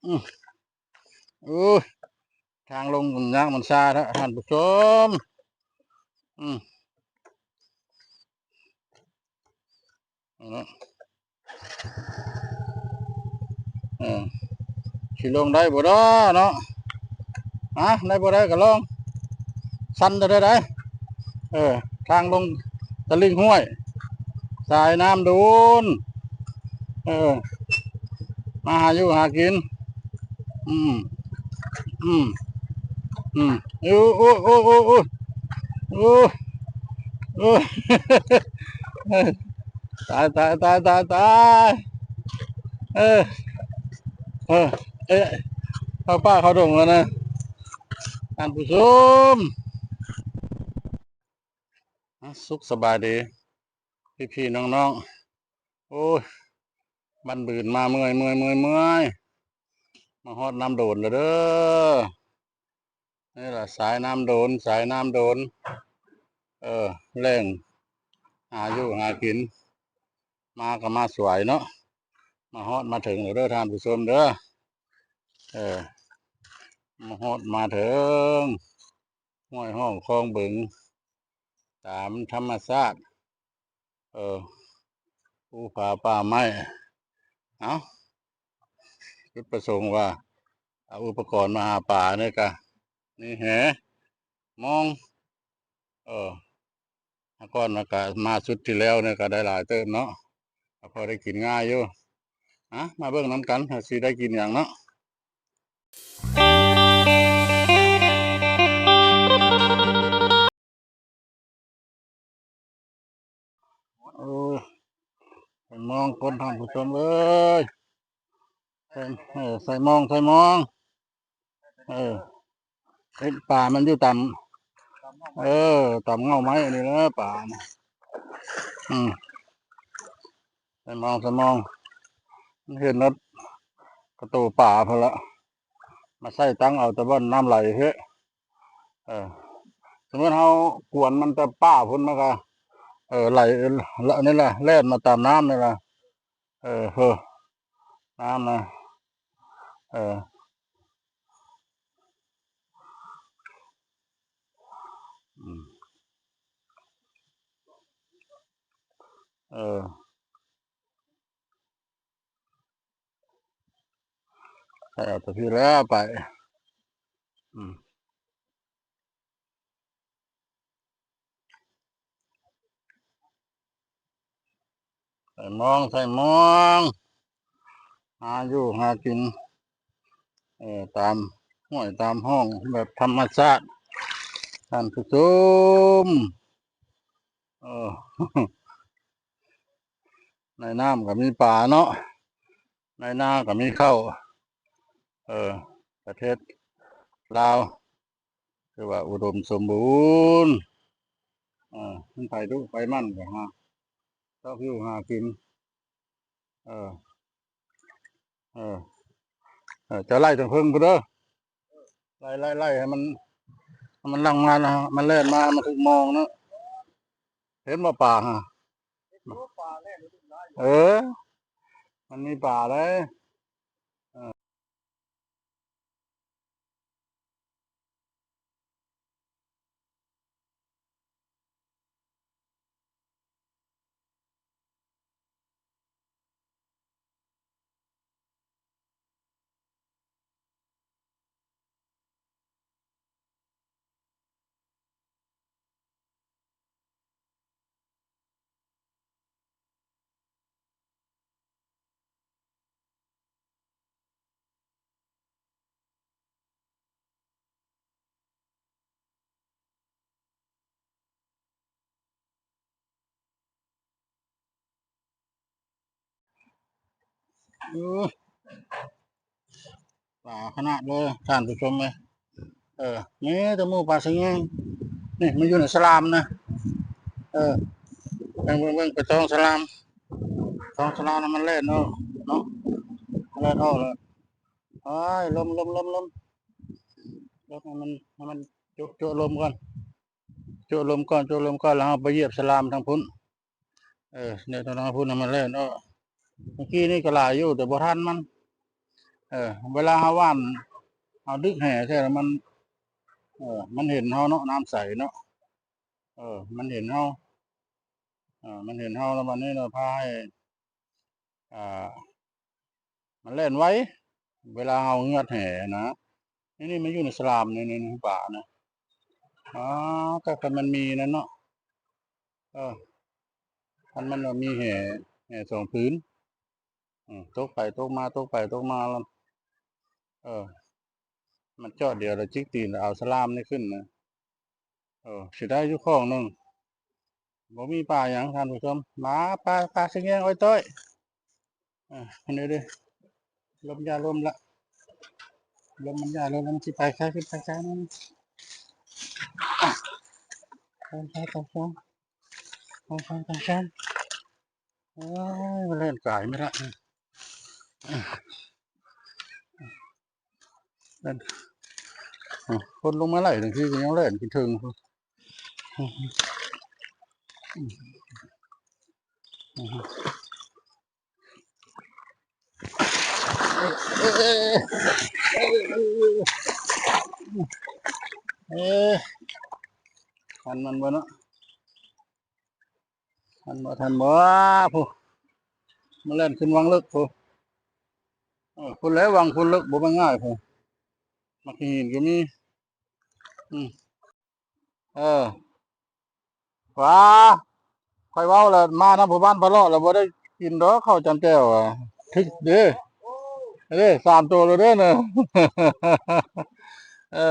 ອື ໂອ້ຍ ທາງລົງມັນຍາກມັນຊາແທ້ທ່ານຜູ້ຊົມ. ອື ເນາະ ເອີ ຊິລົງໄດ້ບໍ່ເນາະ ເນາະ? ຮະ ໄດ້ບໍ່ໄດ້ກໍລອງ ຊັນແທ້ໃດ. ເອີ ທາງລົງຕະລິ່ງຫ້ວຍ ສາຍນ້ຳໂດນ ເອີ ມາຫາຢູ່ຫາກິນ. ອືມ ອືມ ອືມ ໂອ້ ໂອ້ ໂອ້ ໂອ້ ໂອ້ ໂອ້ ຕາຍ ຕາຍ ຕາຍ ຕາຍ ຕາຍ. ເອີ ເອີ ເອີ ເຂົ້າປ່າເຂົ້າດົງແລ້ວນະທ່ານຜູ້ຊົມ. ອາ ສຸກສະບາຍດີພີ່ໆນ້ອງໆ. ໂອ້ຍ ບັ້ນບືນມາເມື່ອຍ ເມື່ອຍ ເມື່ອຍ ເມື່ອຍ ມາຮອດນ້ຳໂດນແລ້ວເດີ. ນີ້ລະສາຍນ້ຳໂດນ ສາຍນ້ຳໂດນ ເອີ ແລ່ງຫາຢູ່ຫາກິນ ມາກໍມາສວຍເນາະ. ມາຮອດມາເຖິງແລ້ວເດີທ່ານຜູ້ຊົມເດີ. ເອີ ມາຮອດມາເຖິງຫ້ວຍຮ່ອງຄອງບຶງ ຕາມທຳມະຊາດ ເອີ ພູຜາປ່າໄມ້. ເອົ້າ ຈຸດປະສົງວ່າເອົາອຸປະກອນມາຫາປານີ້ກະ ນີ້ແຫ ມອງ ເອີ ຫາກ່ອນວ່າກະມາຊຸດທີ່ແລ້ວນີ້ກະໄດ້ຫຼາຍເຕີບເນາະ ກະພໍໄດ້ກິນງ່າຍຢູ່. ອາ ມາເບິ່ງນຳກັນວ່າຊິໄດ້ກິນຫຍັງເນາະ. ເອີ ໃສ່ມອງກ່ອນທ່ານຜູ້ຊົມເອີຍ ໃສ່ ເອີ ໃສ່ມອງ ໃສ່ມອງ ເອີ ເຮັດປາມັນຢູ່ຕາມ ເອີ ຕາມເຫງົ້າໄມ້ອັນນີ້ແຫຼະປານະ. ອືມ ໃສ່ມອງ ໃສ່ມອງ ມັນເຫັນແລ້ວກະໂຕປາພຸ້ນລະ ມາໃສ່ຕັ້ງເອົາແຕ່ບ່ອນນ້ຳໄຫຼເພາະ. ເອີ ສົມມຸດເຮົາກວນມັນແຕ່ປ່າພຸ້ນ ມັນກະ ເອີ ໄຫຼ ລະ ນີ້ລະ ແລ່ນມາຕາມນ້ຳນີ້ລະ. ເອີ ເຮີ ນ້ຳນະ ເອີ ອືມ ເອີ ໃສ່ເອົາແຕ່ພີ້ແລ້ວໄປ. ອືມ ໃສ່ມອງ ໃສ່ມອງ ຫາຢູ່ຫາກິນ ເອີ ຕາມຫ້ວຍຕາມຮ່ອງແບບທຳມະຊາດ ທ່ານຜູ້ຊົມ. ເອີ ໃນນ້ຳກໍມີປາເນາະ ໃນນາກໍມີເຂົ້າ. ເອີ ປະເທດລາວຖືວ່າອຸດົມສົມບູນ. ເອີ ມັນໄປດຸໄປໝັ່ນກໍຫາຊອກຢູ່ຫາກິນ. ເອີ ເອີ ເອີ ຈະໄລ່ທາງເທິງພຸ້ນເດີ. ໄລ່ ໄລ່ ໄລ່ໃຫ້ມັນ ໃຫ້ມັນຫຼັ່ງມານະ ມັນແລ່ນມາ ມັນຖືກມອງເນາະ. ເຫັນບໍ່ປາຫະ? ເອີ ມັນມີປາເດ້. ໂອ້ ປາຂະໜາດເລີຍທ່ານຜູ້ຊົມເອີຍ. ເອີ ມີແຕ່ໝູ່ປາສະແງງ ນີ້ມັນຢູ່ໃນສະຫຼາມນະ. ເອີ ເບິ່ງ ເບິ່ງ ເບິ່ງ ໄປຕ້ອງສະຫຼາມ ຕ້ອງສະຫຼາມນະ ມັນແລ່ນອອກເນາະ ແລ່ນອອກແລ້ວ. ໂອ້ຍ ລົມ ລົມ ລົມ ລົມ ລົມ ໃຫ້ມັນ ໃຫ້ມັນໂຈະ ໂຈະລົມກ່ອນ ໂຈະລົມກ່ອນ ໂຈະລົມກ່ອນ ແລ້ວເຮົາໄປຢຽບສະຫຼາມທາງພຸ້ນ. ເອີ ເນາະ ທາງພຸ້ນນະ ມັນແລ່ນເນາະ. ເມື່ອກີ້ນີ້ກໍຫຼາຍຢູ່ ແຕ່ບໍ່ທັນມັນ. ເ ເອີ ເວລາເຮົາຫວ່ານ ເຮົາດຶກແຫໃສ່ແລ້ວມັນ ເອີ ມັນເຫັນເຮົາເນາະ ນ້ຳໃສເນາະ ເອີ ມັນເຫັນເຮົາ ເອີ ມັນເຫັນເຮົາແລ້ວບັດນີ້ລະພາໃຫ້ ອ່າ ມັນແລ່ນໄວ ເວລາເຮົາເງືອດແຫນະ. ນີ້ໆ ມັນຢູ່ໃນສະຫຼາມ ນີ້ໆ ປານະ ອໍ ແຕ່ຄັນມັນມີນັ້ນເນາະ ເອີ ຄັນມັນວ່າມີແຫ ແຫສອງຜືນ ອືມ ຕົກໄປຕົກມາ ຕົກໄປຕົກມາລະ ເອີ ມັນເຈາະດຽວລະຈິກຕີນລະເອົາສະຫຼາມນີ້ຂຶ້ນນະ. ເອີ ຊິໄດ້ຢູ່ຂອງໜຶ່ງ ບໍ່ມີປາຫຍັງທ່ານຜູ້ຊົມ. ມາ ປາ ປາສະແງງອ້ອຍຕ້ອຍ ເອີ ເດີໆ ລົມຢ່າລົມລະ ລົມມັນຢ່າລົມ ມັນຊິໄປໃສ ຊິໄປໃສ ມັນ ໄປໃສ ໄປໃສ ໄປໃສ ໂອ້ຍ ມັນແລ່ນກາຍມາລະ ແລ່ນ ຄົນລົງມາໄລ່ຈັ່ງຊີ້ກໍຍັງແລ່ນຂຶ້ນເທິງພຸ້ນ ເອີ ທັນມັນບໍ່ເນາະ ທັນບໍ່ ທັນບໍ່ ຜູ້ ມັນແລ່ນຂຶ້ນວັງເລິກຜູ້ ເອີ ພຸ້ນແຫຼະ ວັງພຸ້ນເລິກ ບໍ່ແມ່ນງ່າຍຜູ້ ໝາກຫີນກໍມີ ອືມ ເອີ ວ່າ ຂ້ອຍເວົ້າແລ້ວ ມານຳຜູ້ບ້ານພະເລາະແລ້ວບໍ່ໄດ້ກິນດອກເຂົ້າຈຳແຈ່ວ ອະ ຖືກເດ້ ເດ້ ສາມໂຕແລ້ວເດ້ນະ ເອີ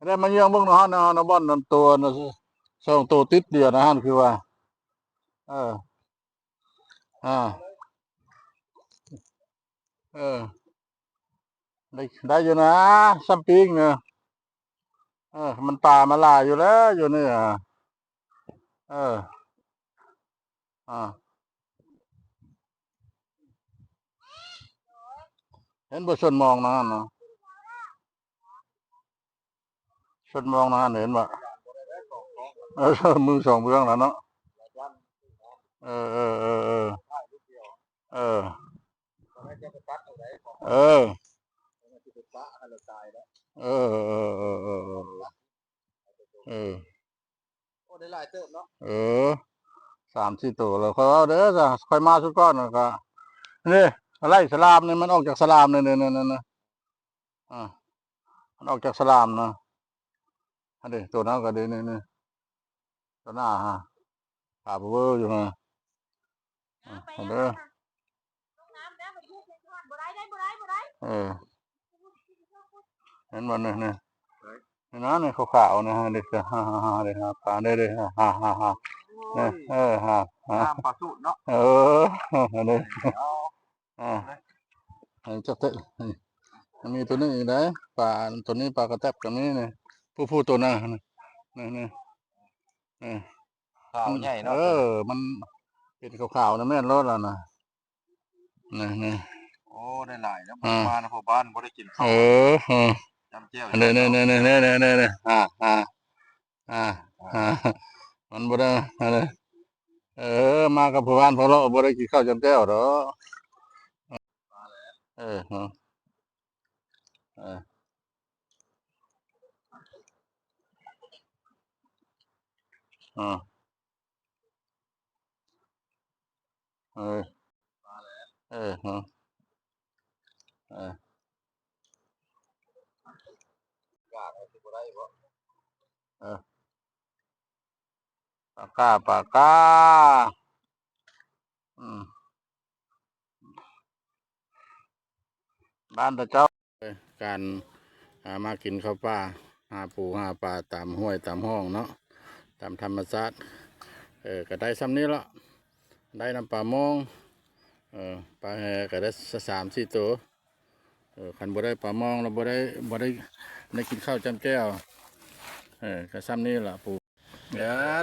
ໄດ້ມາເຍືອງເບິ່ງເນາະ ເຮົານະ ເຮົານະ ບ່ອນນັ້ນໂຕນະ ສອງໂຕຕິດດຽວນະຫັ້ນ ຄືວ່າ ເອີ ອ່າ ເອີ ໄດ້ ໄດ້ຢູ່ນະ ຊ່ຳປີງນະ ເອີ ມັນປາມັນຫຼາຍຢູ່ແລ້ວຢູ່ນີ້ ເອີ ອ່າ ເຫັນບໍ່ ຊົນມອງນັ້ນນະ ຊົນມອງນັ້ນ ເຫັນບໍ່ ເອີ ມືສອງເບື້ອງແລ້ວເນາະ ເອີ ເອີ ເອີ ເອີ ເອີ ເອີ ເອີ ເອີ ເອີ ເອີ ເອີ ໂອ້ ໄດ້ຫຼາຍເຕີບເນາະ ເອີ ສາມສີ່ໂຕແລ້ວ ຂ້ອຍເວົ້າເດີ ຂ້ອຍມາຊຸດກ່ອນກໍ ນີ້ ໄລ່ສະຫຼາມນີ້ ມັນອອກຈາກສະຫຼາມນີ້ ນີ້ ນີ້ ນີ້ ອ່າ ມັນອອກຈາກສະຫຼາມນະ ອັນນີ້ ໂຕນັ້ນກໍດີ ນີ້ ນີ້ ໂຕໜ້າຫາ ຂາວເວີຢູ່ຫາ ເອີ ເອົາເດີ ເອີ ເຫັນບໍ່ນີ້ ນີ້ ນີ້ນະ ນີ້ຂາວໆ ນີ້ ເດ້ ເດ້ ປາ ເດ້ ເດ້ ເອີ ຫາ ປາສູດເນາະ ເອີ ເດ້ ອ່າ ໃຫ້ຈັກເທີ ມັນມີໂຕໜຶ່ງອີກໄດ໋ ປາ ໂຕນີ້ປາກະແຕັບກໍມີນີ້ ຜູ້ໆ ໂຕນັ້ນ ນີ້ ນີ້ ເອີ ຂາວໃຫຍ່ເນາະ ເອີ ມັນເປັນຂາວໆ ນະ ແມ່ນໂລດລະນະ ນີ້ ນີ້ ໂອ້ ໄດ້ຫຼາຍແລ້ວ ອ່າ ມານະ ພໍ່ບ້ານບໍ່ໄດ້ກິນເຂົ້າ ເອີ ເອີ ຈຳແຈ່ວ ນີ້ ນີ້ ອ່າ ອ່າ ອ່າ ມັນບໍ່ໄດ້ ອັນນີ້ ເອີ ມາກັບຜູ້ບ້ານພະເລາະ ບໍ່ໄດ້ກິນເຂົ້າຈຳແຈ່ວດອກ ເອີ ເອີ ເອີ ເອີ ເອີ ເອີ ເອີ ປາກ້າ ປາກ້າ ອືມ ບ້ານຕາເຈົ້າ ການ ອ່າ ມາກິນເຂົ້າປ່າ ຫາປູຫາປາຕາມຫ້ວຍຕາມຮ່ອງເນາະ ຕາມທຳມະຊາດ ເອີ ກະໄດ້ຊ່ຳນີ້ລະ ໄດ້ນຳປາມອງ ເອີ ປາແຫກະໄດ້ສາມສີ່ໂຕ ເອີ ຄັນບໍ່ໄດ້ປາມອງລະບໍ່ໄດ້ ບໍ່ໄດ້ ໄດ້ກິນເຂົ້າຈ້ຳແຈ່ວ ເອີ ກະຊ່ຳນີ້ລະປູ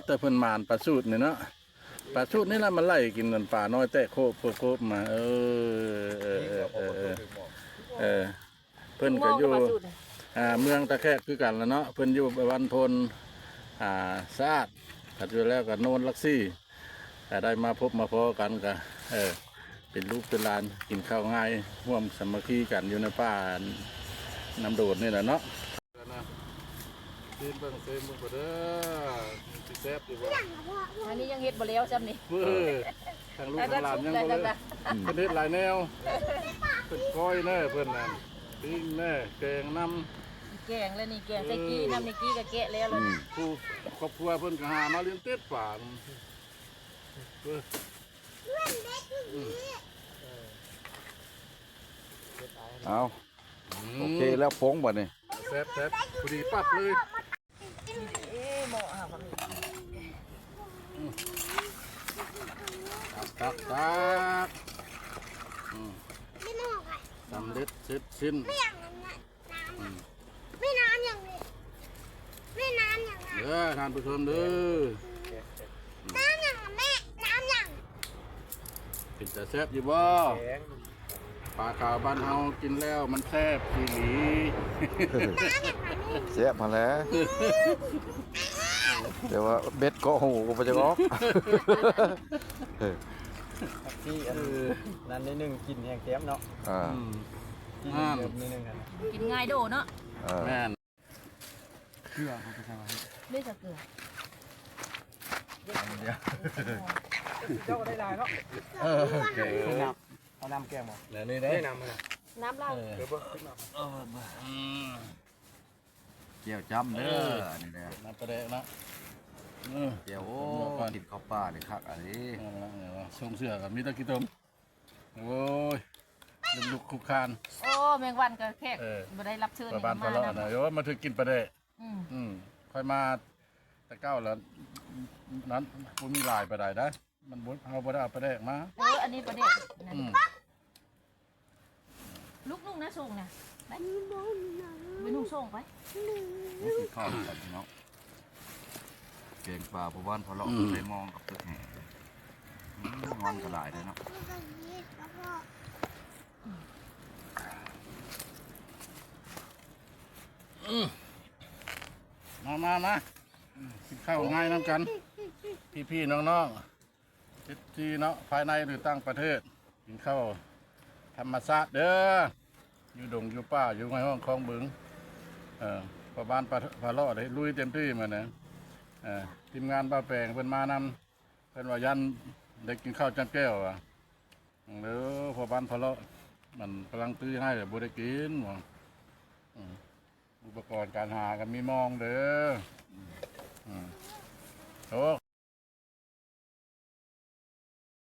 ແຕ່ເພິ່ນໝານປາສູດນີ້ເນາະ ປາສູດນີ້ລະມາໄລ່ກິນອັນປານ້ອຍແຕກໂຄບໂຄບໂຄບມາ ເອີ ເອີ ເອີ ເອີ ເອີ ເພິ່ນກະຢູ່ ອ່າ ເມືອງຕາແຂກຄືກັນລະເນາະ ເພິ່ນຢູ່ບ້ານໂພນ ອ່າ ສະອາດ ກະຢູ່ແລ້ວກະໂນນຫຼັກສີ່ ກະໄດ້ມາພົບມາພໍ້ກັນກະ ເອີ ເປັນລູກເປັນຫຼານ ກິນເຂົ້າງ່າຍ ຮ່ວມສາມັກຄີກັນຢູ່ໃນປ່ານ້ຳໂດດນີ້ແຫຼະເນາະ. ຊີມເບິ່ງ ຊີມເບິ່ງເດີ ມັນຊິແຊບຢູ່ບໍ່? ອັນນີ້ຍັງເຮັດບໍ່ແລ້ວຊ້ຳນີ້. ເອີ ທາງລູກທາງຫຼານຍັງບໍ່ເລີຍ. ເພິ່ນເຮັດຫຼາຍແນວ ເພິ່ນກ້ອຍແດ່ ເພິ່ນນັ້ນ ປີ້ງແດ່ ແກງນຳ. ແກງແລ້ວນີ້ ແກງໃສ່ກີນຳນີ້ ກີກະແກະແລ້ວ. ອືມ ຜູ້ຄອບຄົວເພິ່ນກະຫາມາຫຼິ້ນຕິດປ່າ. ເອີ ເອົາ ອືມ ໂອເຄແລ້ວ ປົງບັດນີ້. ແຊບໆ ພໍດີປັບເລີຍ. ເອີ ໝໍ້ເຮົາກໍມີ. ຕັກໆໆ ອືມ ສຳເລັດເສັດສິ້ນ. ອືມ ແມ່ນ້ຳຫຍັງນີ້ ແມ່ນ້ຳຫຍັງນະ ເດີທ່ານຜູ້ຊົມເດີ. ນ້ຳຫຍັງນະແມ່ ນ້ຳຫຍັງ? ເປັນຕາແຊບຢູ່ບໍ່? ປາຂາວບ້ານເຮົາກິນແລ້ວມັນແຊບອີ່ຫຼີ. ແຊບຫັ້ນແຫຼະ ແຕ່ວ່າເບັດເກາະຫູກໍບໍ່ຈັກອອກ. ທີ່ອັນ ເອີ ນັ້ນໜ້ອຍໜຶ່ງ ກິນແຮງແຊບເນາະ. ອ່າ ອືມ ກິນເດີມໜ້ອຍໜຶ່ງຫັ້ນ ກິນງ່າຍໂດເນາະ. ເອີ ແມ່ນ ເກືອເຂົາໄປໃສ່ວ່າ ນີ້ຈະເກືອ ເຈົ້າກໍໄດ້ຫຼາຍເນາະ. ເອີ ເອົານ້ຳ ເອົານ້ຳແກງບໍ່? ແນວນີ້ເດ້ ນ້ຳ ນ້ຳລາວ. ເອີ ເອີ ອືມ ແຈ່ວຈ້ຳເດີ ເອີ ອັນນີ້ແຫຼະ ນ້ຳປາແດກເນາະ. ເອີ ແຈ່ວ ໂອ້ ກິນເຂົ້າປ່ານີ້ຄັກອີ່ຫຼີ. ເອີ ສົ່ງເສື້ອກໍມີແຕ່ຂີ້ຕົມ. ໂອ້ຍ ລຸກໆ ຄຸກຄານ. ໂອ້ ແມງວັນກໍແຂກ ເອີ ບໍ່ໄດ້ຮັບເຊີນ ບ້ານ ມາ ພະເລາະນະ. ໂອ້ ມາຖືກກິນປາແດກ. ອືມ ອືມ ຂ້ອຍມາແຕ່ເກົ່າແລ້ວ ນັ້ນບໍ່ມີຫຼາຍປານໃດໄດ໋. ມັນບໍ່ ເຮົາບໍ່ໄດ້ເອົາປາແດກມາ. ເອີ ອັນນີ້ປາແດກ. ອືມ ລູກນຸ່ງນະ ສົ່ງນະ ໄປ ໄປນຸ່ງສົ່ງໄປ. ໂອ້ ກິນເຂົ້ານຳກັນພີ່ນ້ອງ ແກງປາພໍ່ບ້ານພະເລາະ. ອືມ ໃສ່ມອງກັບຕຶກແຫ້ງ. ອືມ ມັນກໍຫຼາຍເດ້ເນາະ. ອືມ ມາ ມາ ມາ ກິນເຂົ້າງ່າຍນຳກັນ ພີ່ໆ ນ້ອງໆ ເອັຟຊີເນາະ ພາຍໃນຫຼືຕ່າງປະເທດ ກິນເຂົ້າທຳມະຊາດເດີ ຢູ່ດົງຢູ່ປ່າ ຢູ່ໄຮ່ຫ້ອງຄອງບຶງ. ເອີ ພໍ່ບ້ານພະ ພະເລາະໄດ້ລຸຍເຕັມທີ່ມື້ນີ້. ເອີ ທີມງານບ່າວແປງເພິ່ນມານຳ ເພິ່ນວ່າຢ້ານໄດ້ກິນເຂົ້າຈ້ຳແຈ່ວວ່າ. ເອີ ພໍ່ບ້ານພະເລາະ ມັນກຳລັງຕື້ໃຫ້ແລ້ວບໍ່ໄດ້ກິນ. ອືມ ອຸປະກອນການຫາກໍມີມອງເດີ. ອືມ ໂອ້